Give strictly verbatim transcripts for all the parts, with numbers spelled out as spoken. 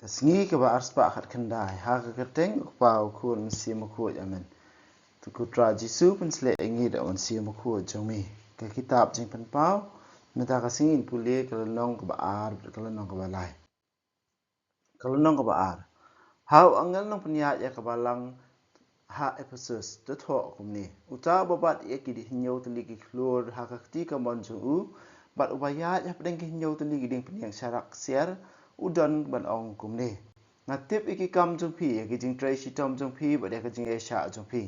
Ka sngi kaba arspah khatkhyndai, ha ka kyrteng U Kpa, U Khun, U Mynsiem Bakhuid, amen. To ko Trai Jisu, pynshlei ïa ngi da U Mynsiem Bakhuid jong me. Ka kitab Jingpynpaw, mynta ka sngi ngin pule ka lynnong kaba ar, ka lynnong kaba lai. Ka lynnong kaba ar. Ha u angel nongpynïaid ïa ka balang ha Ephesus, to thoh kumne: Uta uba bat ïa ki hynñiew tylli ki khlur ha ka kti kamon jong u, bad uba ïaid hapdeng ki hynñiew tylli ki diengpynïeng sharak ksiar, u don ban ong kumne: Nga tip ïa ki kam jong phi, ïa ki jingtrei shitom jong phi, bad ïa ka jingïaishah jong phi.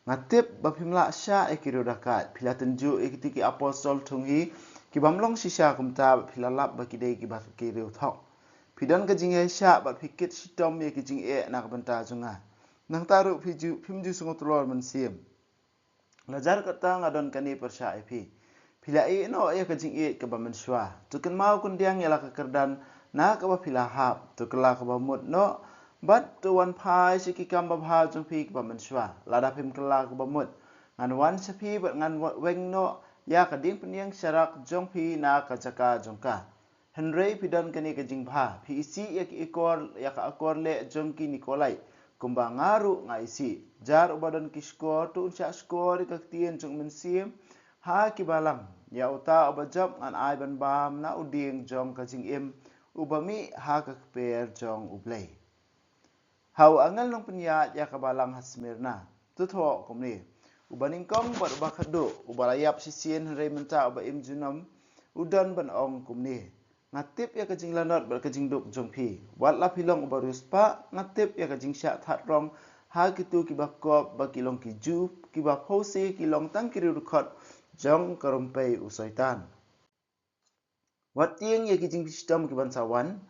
Nga tip ba phim lah shah ïa ki riew dakaid, phi la tynjuh ïa kito ki apostol thung hi, ki bym long shisha kumta, bad phi la lap ba ki dei kiba ki riew thok. Phi don ka jingïaishah bad phi kit shitom ïa ki jingeh na ka bynta jong nga. Nangta ruh phi ju, phim ju sngewtlor mynsiem. Lajar kata nga don kane pyrshah ïa phi. Phi la ïeh noh ïa ka jingïeit kaba mynshuwa. To kynmaw kyndiang ïa la ka kyrdan na kaba phi la hap. To kylla kaba mut noh, bad to wan phai sha ki kam babha jong phi kaba mynshuwa. Lada phim kylla kaba mut, ngan wan sha phi bad ngan wa-, weng noh ïa ka diengpynïeng sharak jong phi na ka jaka jong ka. Hynrei phi don kane ka jingbha, phi isih ïa ki akor, ïa ka akor leh jong ki Nikolai, kumba nga ruh nga isih. Jar uba don ki shkor, to un shah shkor ïa ka ktien jong U Mynsiem ha ki balang. Ïa uta uba jop ngan ai ban bam na u dieng jong ka jingim, uba mih ha ka kper jong U Blei. Ha u angel nongpynïaid ïa ka balang ha Smirna, to thoh kumne: Uba nyngkong bad uba khatduh, uba la ïap shisien hynrei mynta uba im junom, u don ban ong kumne: Nga tip ïa ka jinglanot bad ka jingduk jong phi. Wat la phi long uba riewspah, nga tip ïa ka jingshah that rong ha kito kiba kop ba ki long ki Jiw, kiba phewse ki long tang ki riewdkhot jong ka rympei u Soitan. Wat tieng ïa ki jingshitom ki ban sa wan.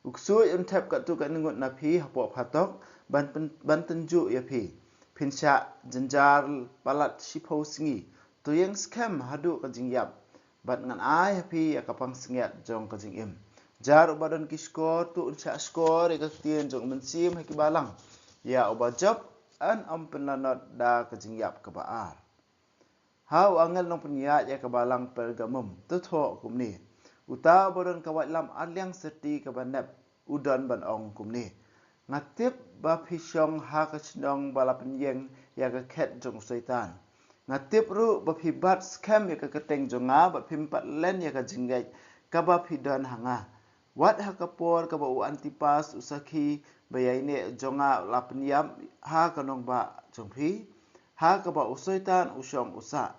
U ksuid un thep katto katne ngut na phi hapoh phatok, ban pyn-, ban tynjuh ïa phi. Phin shah jynjar palat shiphew sngi. To ïeng skhem haduh ka jingïap, bad ngan ai ha phi ïa ka pansngiat jong ka jingim. Jar uba don ki shkor, to un shah shkor ïa ka ktien jong U Mynsiem ha ki balang. Ïa uba jop, yn ym pynlanot da ka jingïap kaba ar. Ha u angel nongpynïaid ïa ka balang Pergamum, to thoh kumne: Uta uba don ka waitlam arliang syrti kaba nep, u don ban ong kumne: Nga tip ba phi shong ha ka shnong ba la pynïeng ïa ka khet jong u Soitan. Nga tip ruh ba phi bat skhem ïa ka kyrteng jong nga, bad phim pat len ïa ka jingngeit kaba phi don ha nga. Wat ha ka por kaba u Antipas u sakhi ba ïaineh jong nga u la pynïap ha ka nongbah jong phi, ha kaba u Soitan u shong u sah.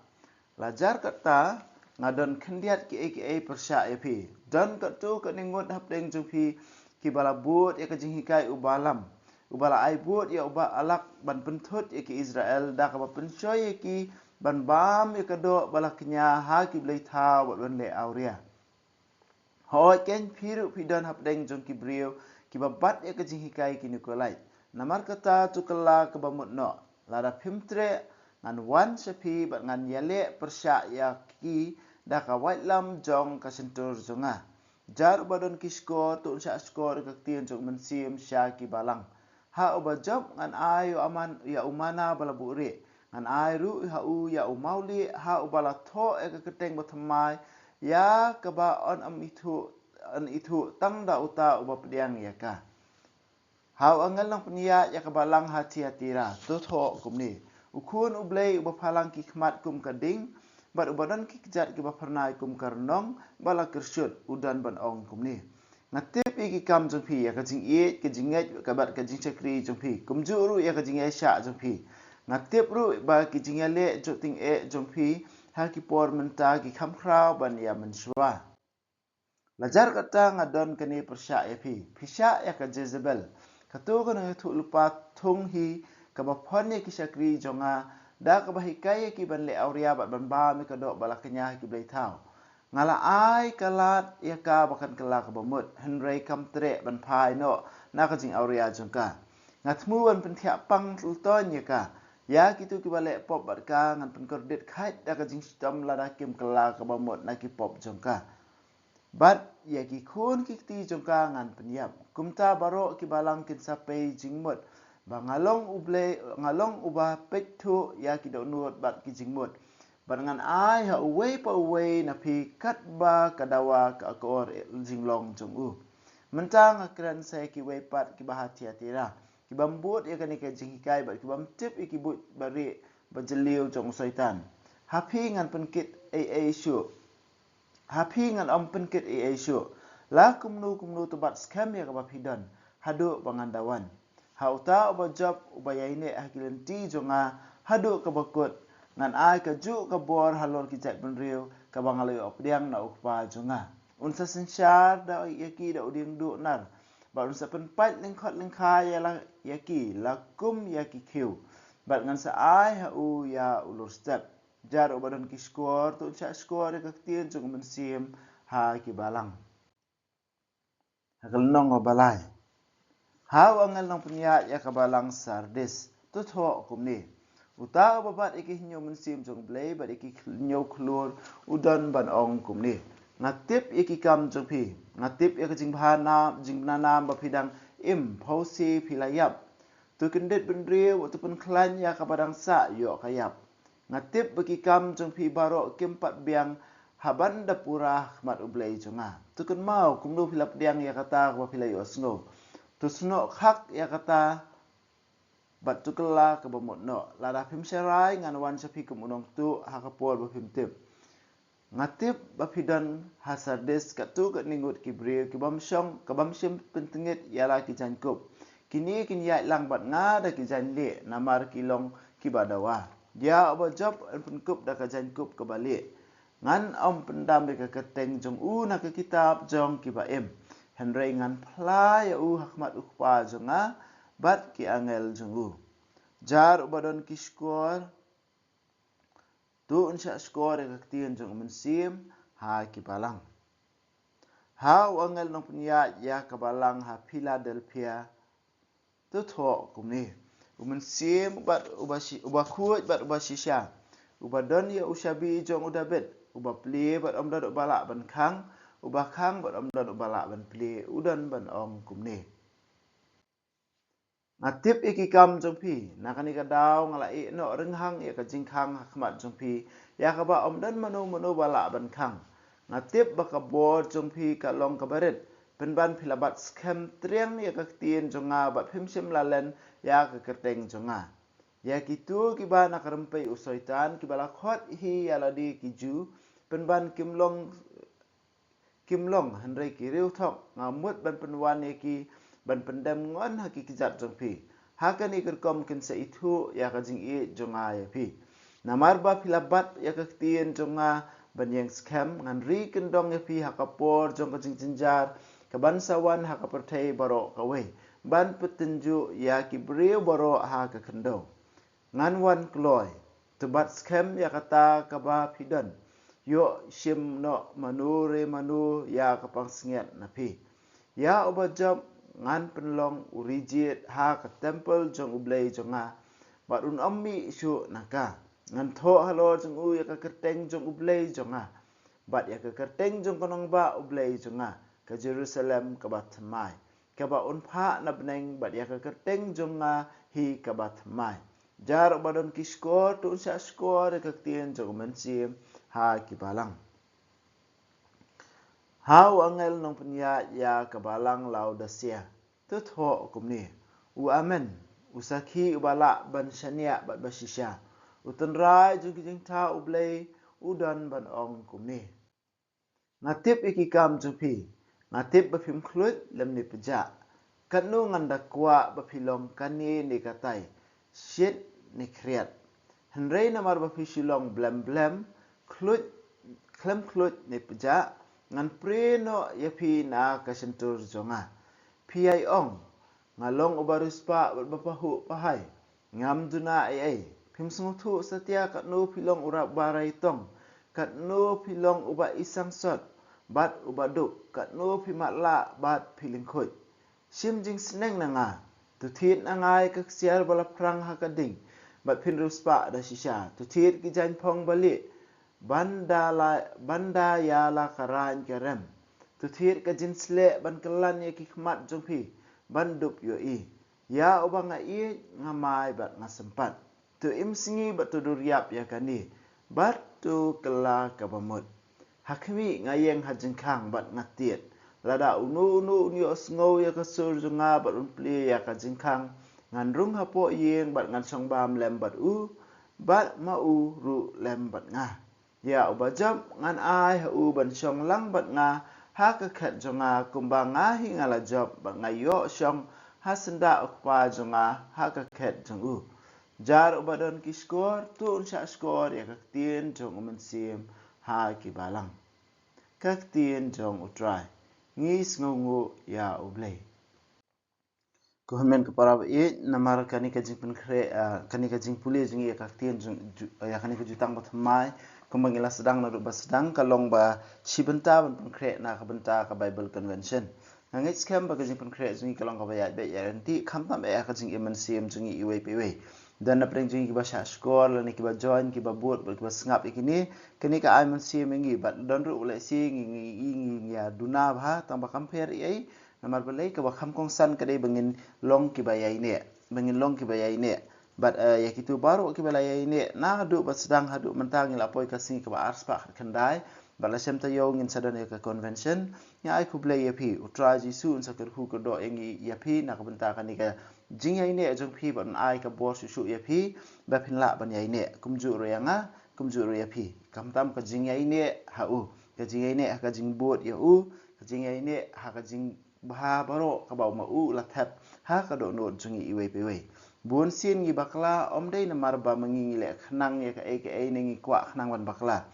Lajar kata, nga don khyndiat kiei kiei pyrshah ïa phi. Don katto katne ngut hapdeng jong phi kiba la bud ïa ka jinghikai u Balaam, uba la ai bud ïa u Balak ban pynthut ïa ki Israel, da kaba pynshoi ïa ki ban bam ïa ka doh ba la kñia ha ki blei thaw bad ban leh awria. Hooid, kein phi ruh phi don hapdeng jong ki briew kiba bat ïa ka jinghikai ki Nikolai. Namar kata, to kylla kaba mut noh. Lada phim treh, ngan wan sha phi bad ngan ïaleh pyrshah ïa ki da ka waitlam jong ka shyntur jong nga. Jar uba don ki shkor, to un shah shkor ïa ka ktien jong U Mynsiem sha ki balang. Ha uba jop ngan ai ïa u man-, ïa u manna ba la buhrieh. Ngan ai ruh ha u ïa u mawlieh, ha uba la thoh ïa ka kyrteng bathymmai, ïa kaba yn ym ithuh, yn ithuh tang da uta uba pdiang ïa ka. Ha u angel nongpynïaid ïa ka balang ha Thiatira, to thoh kumne: U Khun U Blei uba phalang ki khmat kum ka ding, bad uba don ki kjat kiba phyrnai kum ka rnong ba la kyrshut, u don ban ong kumne: Nga tip ïa ki kam jong phi, ïa ka jingïeit, ka jingngeit, ka bad ka jingshakri jong phi, kumjuh ruh ïa ka jingïaishah jong phi. Nga tip ruh ba ki jingïaleh jingtyngeh jong phi ha ki por mynta ki kham khraw ban ïa mynshuwa. Lajar kata, nga don kane pyrshah ïa phi. Phi shah ïa ka Jezebel, kato ka nongïathuhlypa thung hi, kaba phon ïa ki shakri jong nga, da kaba hikai ïa ki ban leh awria bad ban bam ïa ka doh ba la kñia ha ki blei thaw. Nga la ai ka lad ïa ka ba kan kylla kaba mut, hynrei kam treh ban phai noh na ka jingawria jong ka. Nga thmu ban pynthiah pang tyltoin ïa ka. Ïa kito kiba leh pop bad ka ngan pynkordit khait da ka jingshitom lada kim kylla kaba mut na ki pop jong ka. Bad ïa ki khun ki kti jong ka ngan pynïap. Kumta baroh ki balang kin sa pei jingmut ba nga long U Blei, nga long uba peit thuh ïa ki dohnud bad ki jingmut. Bad ngan ai ha uwei pa uwei na phi katba ka dawa ka akor jinglong jong u. Mynta nga kren sa ïa kiwei pat kiba ha Thiatira, ki bym bud ïa kane ka jinghikai bad ki bym tip ïa ki buit barieh ba jylliew jong u Soitan. Ha phi ngan pynkit ei ei shuh. Ha phi ngan ym pynkit ei ei shuh. La kumno kumno to bat skhem ïa kaba phi don, haduh ba ngan da wan. Ha uta uba jop, uba ïaineh ha ki lynti jong nga haduh kaba kut, ngan ai kajuh ka bor halor ki jaitbynriew kaba nga la ïoh pdiang na u Kpa jong nga. Un sa synshar da ïa ki da u dieng duh nar, bad un sa pynpait lyngkhot lyngkhai ïa la, ïa ki la kum ïa ki khiew, bad ngan sa ai ha u ïa u lur step. Jar uba don ki shkor, to un shah shkor ïa ka ktien jong u Mynsiem ha ki balang. Ha ka lynnong kaba lai. Ha u angel nongpynïaid ïa ka balang Sardis, to thoh kumne: Uta uba bat ïa ki hynñiew mynsiem jong U Blei bad ïa ki hynñiew khlur, u don ban ong kumne: Nga tip ïa ki kam jong phi, nga tip ïa ka jingbha nam, jingbna nam ba phi dang im, phewse phi la ïap. To kyndit bynriew, to pynkhlaiñ ïa kaba dang sah ïoh ka ïap. Nga tip ba ki kam jong phi baroh kim pat biang ha ban da pura ha khmat U Blei jong nga. To kynmaw kumno phi la pdiang ïa kata kaba phi la ïohsngew. To snoh khak ïa kata bad to kylla kaba mut noh. Lada phim sharai, ngan wan sha phi kum u nongtuh ha ka por ba phim tip. Nga tip ba phi don ha Sardis katto katne ngut ki briew ki bym shong, ki bym shym pyntngit ïa la ki jaiñkup. Kine kin ïaid lang bad nga da ki jaiñlieh, namar ki long kiba dawa. Ïa uba jop yn pynkup da ka jaiñkup kaba lieh. Ngan ym pyndam ïa ka kyrteng jong u na ka kitab jong kiba im, hynrei ngan phla ïa u ha khmat U Kpa jong nga bad ki angel jong u. Jar uba don ki shkor, to un shah shkor ïa ka ktien jong u Mynsiem ha ki balang. Ha u angel nongpynïaid ïa ka balang ha Philadelphia, to thoh kumne: U Mynsiem bad uba shi-, uba khuid bad uba shisha, uba don ïa u shabi jong u Dabid, uba plie bad ym don uba lah ban khang, uba khang bad ym don uba lah ban plie, u don ban ong kumne: Nga tip ïa ki kam jong phi. Na kane ka daw nga la ïeh noh rynghang ïa ka jingkhang ha khmat jong phi, ïa kaba ym don mano mano ba lah ban khang. Nga tip ba ka bor jong phi ka long kaba rit, pynban phi la bat skhem triang ïa ka ktien jong nga bad phim shym la len ïa ka kyrteng jong nga. Ïa kito kiba na ka rympei u Soitan, kiba la khot hi ïa lade ki Jiw, pynban kim long kim long, hynrei ki riewthok, nga mut ban pynwan ïa ki ban pyndem ngon ha ki kjat jong phi. Ha kane ka rukom kin sa ithuh ïa ka jingïeit jong nga ïa phi. Namar ba phi la bat ïa ka ktien jong nga ban ïeng skhem, ngan ri kyndong ïa phi ha ka por jong ka jingjynjar, ka ban sa wan ha ka pyrthei baroh kawei, ban pyntynjuh ïa ki briew baroh ha ka khyndew. Ngan wan kloi. To bat skhem ïa kata kaba phi don. Ïoh shim noh mano re mano ïa ka pansngiat na phi. Ïa uba jop ngan pynlong u rijied ha ka templ jong U Blei jong nga, bad un ym mih shuh na ka. Ngan thoh halor jong u ïa ka kyrteng jong U Blei jong nga, bad ïa ka kyrteng jong ka nongbah U Blei jong nga, ka Jerusalem kaba thymmai, kaba un phah na bneng, bad ïa ka kyrteng jong nga hi kaba thymmai. Jar uba don ki shkor, to un shah shkor ïa ka ktien jong u Mynsiem ha ki balang. Ha u angel nongpynïaid ïa ka balang Laodicea, to thoh kumne: U Amen, u sakhi uba lah ban shaniah bad ba shisha, u tynrai jong ki jingthaw U Blei, u don ban ong kumne: Nga tip ïa ki kam jong phi. Nga tip ba phim khluit lymne pjah. Katno ngan da kwah ba phi long kane ne katai, shit ne khriat. Hynrei namar ba phi shu long blem blem, khluit, khlem khluit ne pjah, ngan prie noh ïa phi na ka shyntur jong nga. Phi ïai ong, nga long uba riewspah bad ba pahuh pahai. Ngam duna ei ei. Phim sngewthuh satia katno phi long u rap barai tong, katno phi long uba isang sot bad uba duk, katno phi matlah bad phi lyngkhuid. Shim jingsneng na nga. To thied na nga ïa ka ksiar ba la phrang ha ka ding, bad phin riewspah da shisha. To thied ki jaiñphong ba lieh, ban da la, ban da ïa la ka raiñ ka rem. To thied ka jingsleh ban kyllan ïa ki khmat jong phi, ban dup ïohi. Ïa uba nga ïeit, nga mai bad nga sympat. To im sngi bad to dur ïap ïa kane, bad to kylla kaba mut. Ha khmih nga ïeng ha jingkhang bad nga tied. Lada uno uno un ïohsngew ïa ka sur jong nga bad un plie ïa ka jingkhang, ngan rung hapoh ïing bad ngan shong bam lem bad u, bad ma u ruh lem bad nga. Ïa uba jop ngan ai ha u ban shong lang bad nga ha ka khet jong nga, kumba nga hi nga la jop bad nga ïoh shong ha syndah u Kpa jong nga ha ka khet jong u. Jar uba don ki shkor, to un shah shkor ïa ka ktien jong u Mynsiem ha ki balang. Ka ktien jong U Trai. Ngi sngewnguh ïa U Blei. Ko hynmen ko para ba ïeit, namar kane ka jingpynkhreh, ah, kane ka jingpule jong ngi ïa ka ktien jong, ju-, ïa kane ka jutang ba thymmai, kumba ngi la sdang naduh ba sdang, ka long ba shi bynta ban pynkhreh na ka bynta ka Bible Convention. Nga ngeit skhem ba ka jingpynkhreh jong ngi ka long kaba ïaid beit ïaid ryntih, khamtam eh ha ka jingim mynsiem jong ngi iwei pa iwei. Don na pdeng jong ngi kiba shah shkor lane kiba join, kiba bud bad kiba sngap ïa kine, kane ka ai mynsiem ïa ngi, bad don ruh u lehse ngi, ngi, ngi, ngi ïa duna bha, tang ba kam pher ei ei, namar balei, kaba kham kongsan ka dei ba ngin long kiba ïaineh, ba ngin long kiba ïaineh. Bad, eh, ïa kito baroh kiba la ïaineh naduh ba sdang haduh mynta, ngi la poi ka sngi kaba arspah khatkhyndai, bad la shem taïew ngin sa don ïa ka convention. Ngi ai khublei ïa phi, U Trai Jisu un sa kyrkhu kyrdoh ïa ngi ïa phi na ka bynta kane ka jingïaineh jong phi, bad un ai ka bor shuh shuh ïa phi ba phin lah ban ïaineh, kumjuh ruh ïa nga, kumjuh ruh ïa phi. Khamtam ka jingïaineh ha u, ka jingïaineh ha ka jingbud ïa u, ka jingïaineh ha ka jing bha baroh kaba ma u la thep ha ka dohnud jong ngi iwei pa iwei. Bun sien ngi bakla ym dei namar ba ma ngi ngi leh khnang ïa kaei kaei ne ngi kwah khnang ban bakla,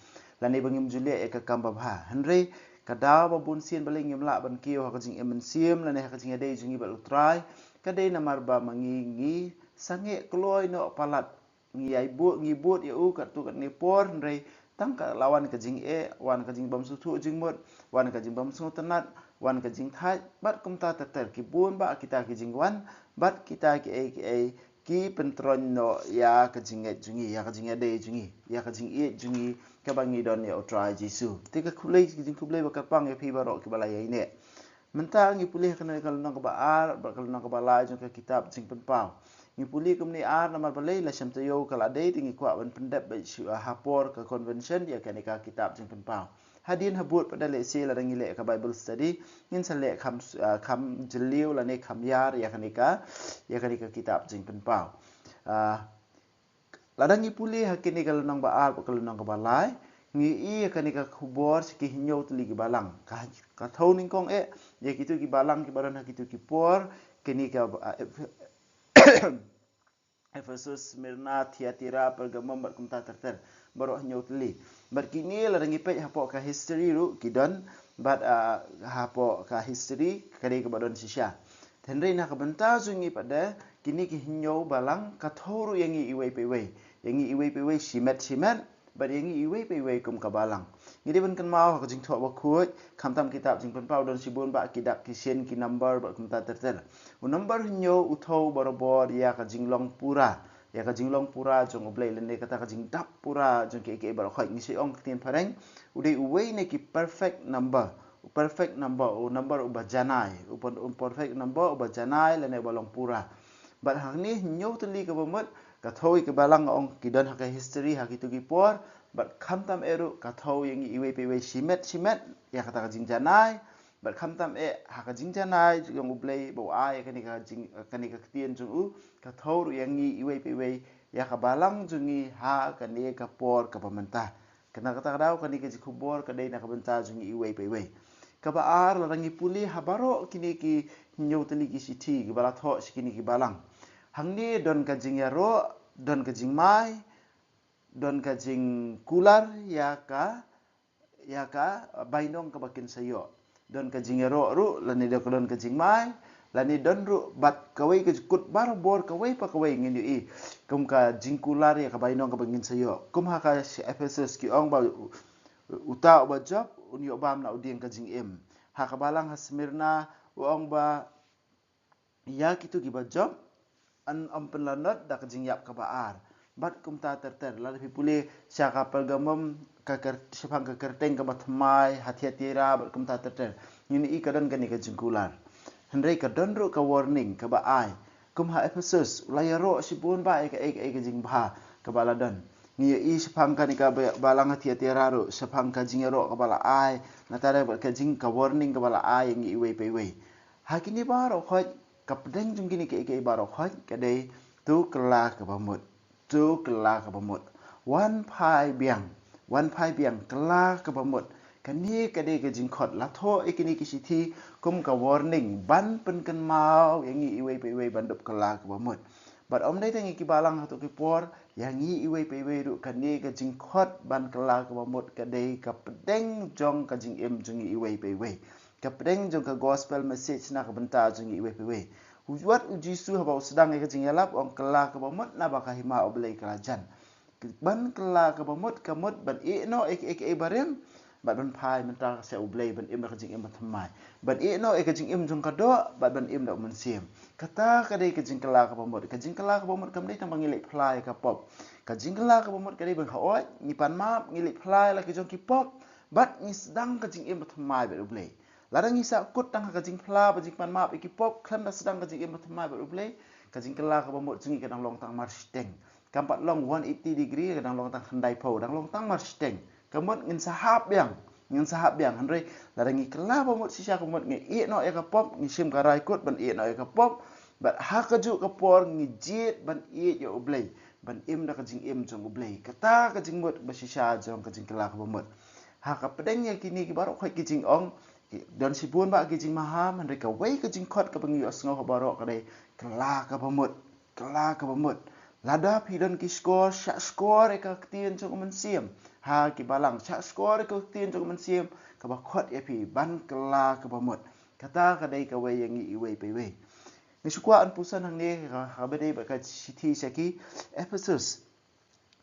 lane ba ngim ju leh ïa ka kam babha. Hynrei ka daw ba bun sien balei ngim lah ban kiew ha ka jingim mynsiem lane ha ka jingïadei jong ngi bad U Trai, ka dei namar ba ma ngi ngi sangeh kloi noh palat. Ngi ïai bud, ngi bud ïa u katto katne por, hynrei tang ka la wan ka jingeh, wan ka jingbym sngewthuh jingmut, wan ka jingbym sngewtynnat, wan ka jingthait, bad kumta ter ter. Ki bun bah kita ki jingwan bad kita kiei kiei ki pyntroiñ noh ïa ka jingngeit jong ngi, ïa ka jingïadei jong ngi, ïa ka jingïeit jong ngi kaba ngi don ïa U Trai Jisu. Te ka khublei, ka jingkhublei ba kyrpang ïa phi baroh kiba la ïaineh. Mynta ngi pule ha kane ka lynnong kaba ar bad ka lynnong kaba lai jong ka kitab Jingpynpaw. Ngi pule kumne ar namar balei, la shem taïew ka la dei, te ngi kwah ban pyndep beit shuh ha por ka convention ïa kane ka kitab Jingpynpaw. Hadien habud pat da lehse lada ngi leh ka Bible study, ngin sa leh kham, ah, kham jylliew lane kham ïar ïa kane ka, ïa kane ka kitab Jingpynpaw. Ah, Lada ngi pule ha kine ka lynnong ba ar bad ka lynnong kaba lai, ngi ïohi ïa kane ka khubor sha ki hynñiew tylli ki balang. Ka, ka thew nyngkong eh ïa kito ki balang kiba don ha kito ki por, kine ka, ah, Ephesus, Smyrna, Thyatira, Pergamum bad kumta ter ter. Baroh hynñiew tylli. Bad kine lada ngi peit hapoh ka history ruh ki don bad, ah, hapoh ka history ka dei kaba don shisha. Hynrei na ka bynta jong ngi pat de, kine ki hynñiew balang ka thew ruh ïa ngi iwei pa iwei. Ïa ngi iwei pa iwei shimet shimet, bad ïa ngi iwei pa iwei kum ka balang. Ngi dei ban kynmaw ha ka Jingthoh Bakhuid, khamtam kitab Jingpynpaw don shibun bah ki dak ki shin, ki number bad kumta ter ter. U number hynñiew u thew barabor ïa ka jinglong pura. Ïa ka jinglong pura jong U Blei lane kata ka jingdap pura jong kiei kiei baroh. Ngi sa ong ka ktien phareng, u dei uwei na ki perfect number. U perfect number, u number uba janai, u per-, u perfect number uba janai lane uba long pura. Bad hangne hynñiew tylli kaba mut, ka thew ïa ki balang, ong ki don ha ka history ha kito ki por, bad khamtam eh ruh ka thew ïa ngi iwei pa iwei shimet shimet ïa kata ka jingjanai. Bad khamtam eh ha ka jingjanai jong U Blei ba u ai ïa kane ka jing, kane ka ktien jong u, ka thew ruh ïa ngi iwei pa iwei, ïa ka balang jong ngi ha kane ka por kaba mynta. Kane kata ka daw kane ka jingkhubor ka dei na ka bynta jong ngi iwei pa iwei. Kaba ar, lada ngi pule ha baroh kine ki hynñiew tylli ki shithi kiba la thoh sha kine ki balang, hangne don ka jingïaroh, don ka jingmai, don ka jingkular ïa ka, ïa ka bainong kaba kin sa ïoh. Don ka jingïaroh ruh, lane don ka, don ka jingmai, lane don ruh bad kawei ka jingkut barabor kawei pa kawei, ngin ïohi kum ka jingkular ïa ka bainong kaba ngin sa ïoh. Kum ha ka Ephesus ki ong ba u-, uta uba jop un ïoh bam na u dieng ka jingim. Ha ka balang ha Smyrna u ong ba ïa kito kiba jop yn ym pynlanot da ka jingïap kaba ar. Bad kumta ter ter. Lada phi pule sha ka Pergamum, ka kyr-, shaphang ka kyrteng kaba thymmai, ha Thyatira bad kumta ter ter, ngin ïohi ka don kane ka jingkular. Hynrei ka don ruh ka warning kaba ai. Kum ha Ephesus, u la ïaroh shibun bah ïa kaei kaei ka jingbha kaba la don. Ngi ïohi shaphang kane ka ba-, balang ha Thiatira ruh, shaphang ka jingïaroh kaba la ai, nangta ruh ka jing ka warning kaba la ai ïa ngi iwei pa iwei. Ha kine baroh khoit, ka pdeng jong kine kiei kiei baroh khoit, ka dei to kylla kaba mut. To kylla kaba mut. Wan phai biang. Wan phai biang, kylla kaba mut. Kane ka dei ka jingkhot. La thoh ïa kine ki shithi kum ka warning ban pynkynmaw ïa ngi iwei pa iwei ban dup kylla kaba mut. Bad ym dei tang ïa ki balang ha kato ka por, ïa ngi iwei pa iwei ruh kane ka jingkhot ban kylla kaba mut ka dei ka pdeng jong ka jingim jong ngi iwei pa iwei. Ka pdeng jong ka gospel message na ka bynta jong ngi iwei pa iwei. Wat u Jisu haba u sdang ïa ka jingïalap, u ong kylla kaba mut naba ka hima U Blei ka la jan. Ban kylla kaba mut, ka mut ban ïeh noh ïa kiei kiei barim, bad ban phai mynta sha U Blei ban im da ka jingim bathymmai. Ban ïeh noh ïa ka jingim jong ka doh, bad ban im da U Mynsiem. Kata ka dei ka jingkylla kaba mut. Ka jingkylla kaba mut kam dei tang ba ngi leit phla ïa ka pop. Ka jingkylla kaba mut ka dei ba hooid, ngi pan map, ngi leit phla ïa la ki jong ki pop, bad ngi sdang ka jingim bathymmai bad U Blei. Lada ngi sah kut tang ha ka jingphla bad jingpan map ïa ki pop, khlem da sdang ka jingim bathymmai bad U Blei, ka jingkylla kaba mut jong ngi ka dang long tang marshiteng. Kam pat long one eighty degree, ka dang long tang khyndai phew, dang long tang marshiteng. Ka mut ngin sa hap biang, ngin sa hap biang. Hynrei lada ngi kylla ba mut shisha, ka mut ngi ïeh noh ïa ka pop, ngi shim ka rai kut ban ïeh noh ïa ka pop. Bad ha kajuh ka por ngi jied ban ïeit ïa U Blei, ban im da ka jingim jong U Blei. Kata ka jingmut ba shisha jong ka jingkylla kaba mut. Ha ka pdeng ïa kine ki baroh khoit ki jingong, ki don shibun bah ki jingmaham, hynrei kawei ka jingkhot kaba ngi ïohsngew ha baroh ka dei, kylla kaba mut. Kylla kaba mut. Lada phi don ki shkor, shah shkor ïa ka ktien jong U Mynsiem. Ha ki balang, shah shkor ïa ka ktien jong U Mynsiem, kaba khot ïa phi ban kylla kaba mut. Kata ka dei kawei ïa ngi iwei pa iwei. Ngi shu kwah ban puson hangne, ha, haba dei bad ka shithi sha ki Ephesus.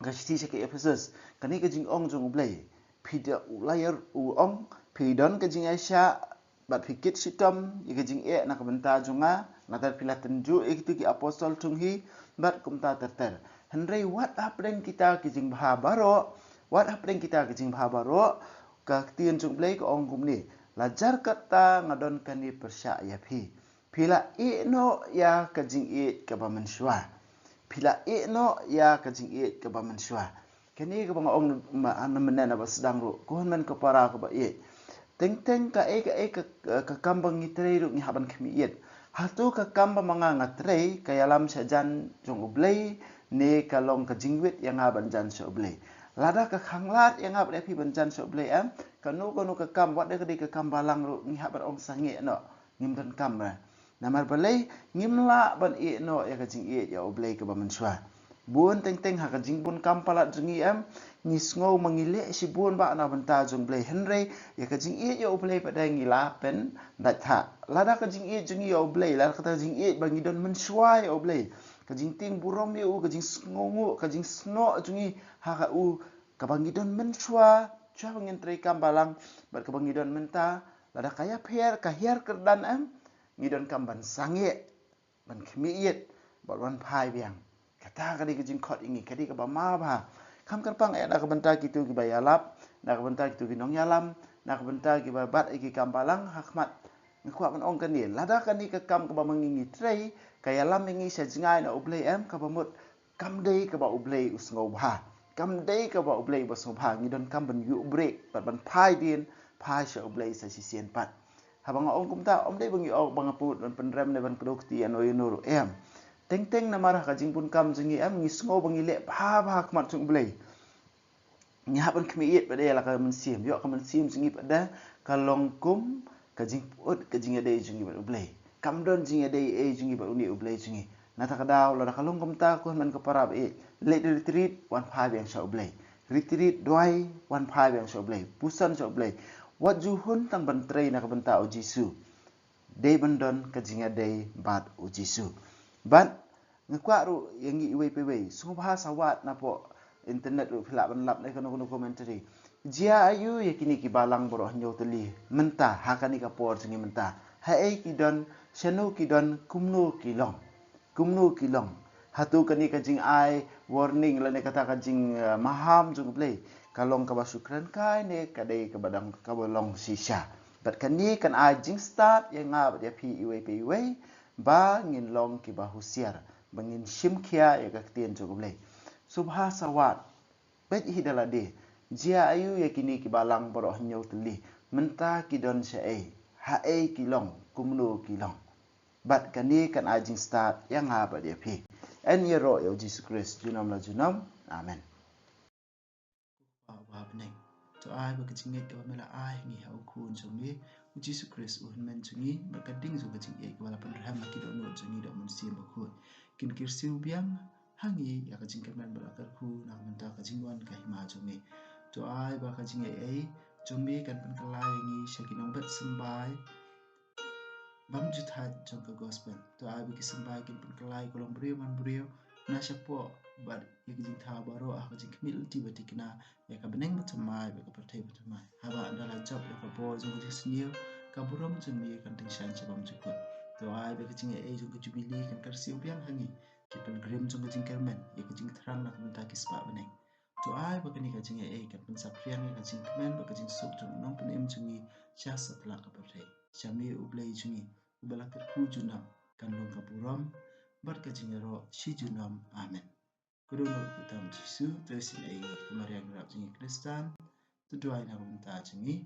Ka shithi sha ki Ephesus. Kane ka jingong jong U Blei. Phi da u layar u ong, phi don ka jingaishah, bad phi kit shitom ïa ka jingeh na ka bynta jong nga, nangta phi la tynjuh ïa kito ki apostol thung hi, bad kumta ter ter. Hynrei wat hapdeng kita ki jingbha baroh, wat hapdeng kita ki jingbha baroh, ka ktien jong U Blei ka ong kumne, la jar katta nga don kane pyrshah ïa phi. Phi la ïeh noh ïa ka jingïeit kaba mynshuwa. Phi la ïeh noh ïa ka jingïeit kaba mynshuwa. Kane kaba nga ong ma, na mynne naba sdang ruh, ko hynmen ko para kaba ïeit. Teng teng kaei kaei ka, ka kam ba ngi trei ruh ngi hap ban khmih ïeit. Hato ka kam ba ma nga nga trei ka ïalam sha jan jong U Blei, ne ka long ka jingwit ïa nga ban jan sha U Blei. Lada ka khanglad ïa nga bad ïa phi ban jan sha U Blei em, kano kano ka kam, wat da ka dei ka kam balang ruh ngi hap ban ong sangeh noh. Ngim donkam re. Namar balei? Ngim lah ban ïeh noh ïa ka jingïeit ïa U Blei kaba mynshuwa. Bun teng teng ha ka jingbun kam palat jong ngi em, ngi sngew ma ngi leh shibun bah na bynta jong U Blei, hynrei ïa ka jingïeit ïa U Blei pat de ngi la pyndait ha. Lada ka jingïeit jong ngi ïa U Blei, lada kata ka jingïeit ba ngi don mynshuwa ïa U Blei, ka jingtieng burom ïa U, ka jingsngewnguh, ka jingsnoh jong ngi ha ka U, kaba ngi don mynshuwa, shuwa ba ngin trei kam balang, bad kaba ngi don mynta, lada ka ïapher, ka hiar kyrdan em, ngi donkam ban sangeh, ban khmih ïeit, bad wan phai biang. Kata ka dei ka jingkhot ïa ngi, ka dei kaba ma bha. Kham kyrpang eh na ka bynta kito kiba ïalap, na ka bynta kito ki nongïalam, na ka bynta kiba bat ïa ki kam balang ha khmat. Nga kwah ban ong kane, lada kane ka kam kaba ma ngi ngi trei ka ïalam ïa ngi sha jngai na U Blei em, kaba mut kam dei kaba U Blei u sngewbha. Kam dei kaba U Blei uba sngewbha. Ngi donkam ban ïuh brek bad ban phai dien, phai sha U Blei sa shisien pat. Haba nga ong kumta, ym dei ba ngi ong ba nga put ban pynrem ne ban kdew kti ïano ïano ruh em. Teng teng namar ha ka jingbun kam jong ngi em, ngi sngew ba ngi leh bha bha ha khmat jong U Blei. Ngi hap ban khmih ïeit pat de ïa la ka mynsiem. Ïoh ka mynsiem jong ngi pat de ka long kum ka jingpyut ka jingïadei jong ngi bad U Blei. Kam don jingïadei ei jong ngi bad une U Blei jong ngi. Nangta ka daw lada ka long kumta, ko hynmen ko para ba ïeit, leit retreat, wan phai biang sha U Blei. Retreat duwai, wan phai biang sha U Blei. Puson sha U Blei. Wat ju hun tang ban trei na ka bynta U Jisu. Dei ban don ka jingïadei bad U Jisu. Bad nga kwah ruh ïa ngi iwei pa iwei, sngewbha sa wad na poh internet ruh, phi lah ban lap na kano kano commentary. Jia aiu ïa kine ki balang baroh hynñiew tylli mynta, ha kane ka por jong ngi mynta? Haei ki don, shano ki don, kumno ki long? Kumno ki long? Hato kane ka jingai warning lane kata ka jing, eh, maham jong U Blei ka long kaba shu kren kai ne ka dei kaba dang kaba long shisha? Bad kane kan ai jingstad ïa nga bad ïa phi iwei pa iwei, ba ngin long kiba husiar, ba ngin shim khia ïa ka ktien jong U Blei. Sngewbha sa wad, Peit hi da lade, jia aïu ïa kine kiba lang baroh hynñiew tylli? Mynta ki don shaei? Haei ki long? Kumno ki long? Bad kane kan ai jingstad ïa nga bad ïa phi. Yn ïaroh ïa u Jisu Khrist junom la junom. Amen. Kpa uba ha bneng, to ai ba ka jingngeit kaba me la ai ha ngi ha u Khun jong me, u Jisu Khrist u Hynmen jong ngi, bad ka ding jong ka jingïeit kaba la pynrhem ha ki dohnud jong ngi da u Mynsiem Bakhuid, kin kyrsiew biang ha ngi ïa ka jingkyrmen bad la kyrkhu na ka bynta ka jingwan ka hima jong me. To ai ba ka jingaiei jong me kan pynkylla ïa ngi sha ki nongbet symbai bymjuthaid jong ka gospel. To ai ba ki symbai kin pynkylla ïa ka longbriew manbriew na shapoh bad ïa ka jingthaw baroh ha ka jingkhmih lynti ba thikna ïa ka bneng bathymmai bad ka pyrthei bathymmai. Haba ynda la jop ïa ka bor jong ka jingsniew, ka burom jong me kan tyngshaiñ sha bymjukut. To ai ba ka jingaiei jong ka jubili kan kyrsiew biang ha ngi, ki pilgrim jong ka jingkyrmen, ïa ka jingthrang na ka bynta ki spah bneng. To ai ba kane ka jingaiei kan pynsaphriang ïa ka jingkmen bad ka jingsuk jong u Nongpynim jong ngi sha satlak ka pyrthei. Sha me U Blei jong ngi, uba la kyrkhu junom, kan long ka burom bad ka jingïaroh shi junom. Amen. Ka dohnud kyrteng Jisu, to isynei ïa ngi, ka Maria nongrep jong ngi Khristan, to duwai na ka bynta jong ngi,